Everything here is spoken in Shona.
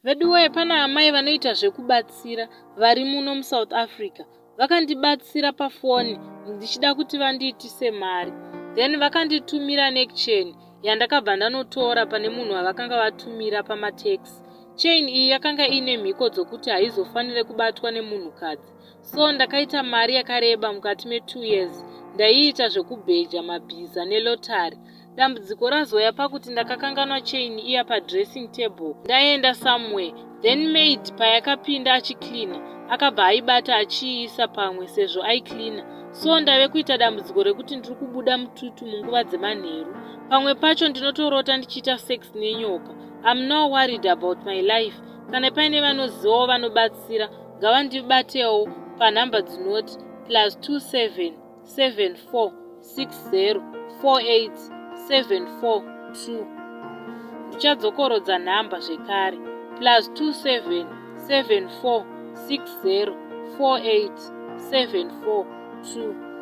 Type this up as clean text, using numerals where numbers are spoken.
Veduwee pana amai vanoita zvekubatsira vari muno muSouth Africa. Vakandibatsira pafoni ndichida kuti vandiitise mari. Then vakanditumira neck chain yandakabva ndanotora pane munhu wavakanga vatumira pamataxi. Chain iyi yakanga iine mhiko dzokuti haizofanire kubatwa nemunhukadzi. So ndakaita mari yakareba mukati me2 years. Ndaiita zvekubheja mabhiza nelottery. Dambudziko razouya pakuti ndakakanganwa chain iya padressing table ndaenda somewhere then maid payakapinda achicleaner akabva aibata achiiisa pamwe sezvo aicleaner so ndave kuita dambudziko rekuti ndiri kubuda mututu munguva dzemanheru pamwe pacho ndinotorota ndichiita sex nenyoka. I'm now worried about my life kana paine vanozivawo vanobatsira ngavandibatewo panhamba dzinoti plus 27 74 60 48 74 2. Ndichadzokorodza nhamba zvekare plus 27 74 60 48 74 2.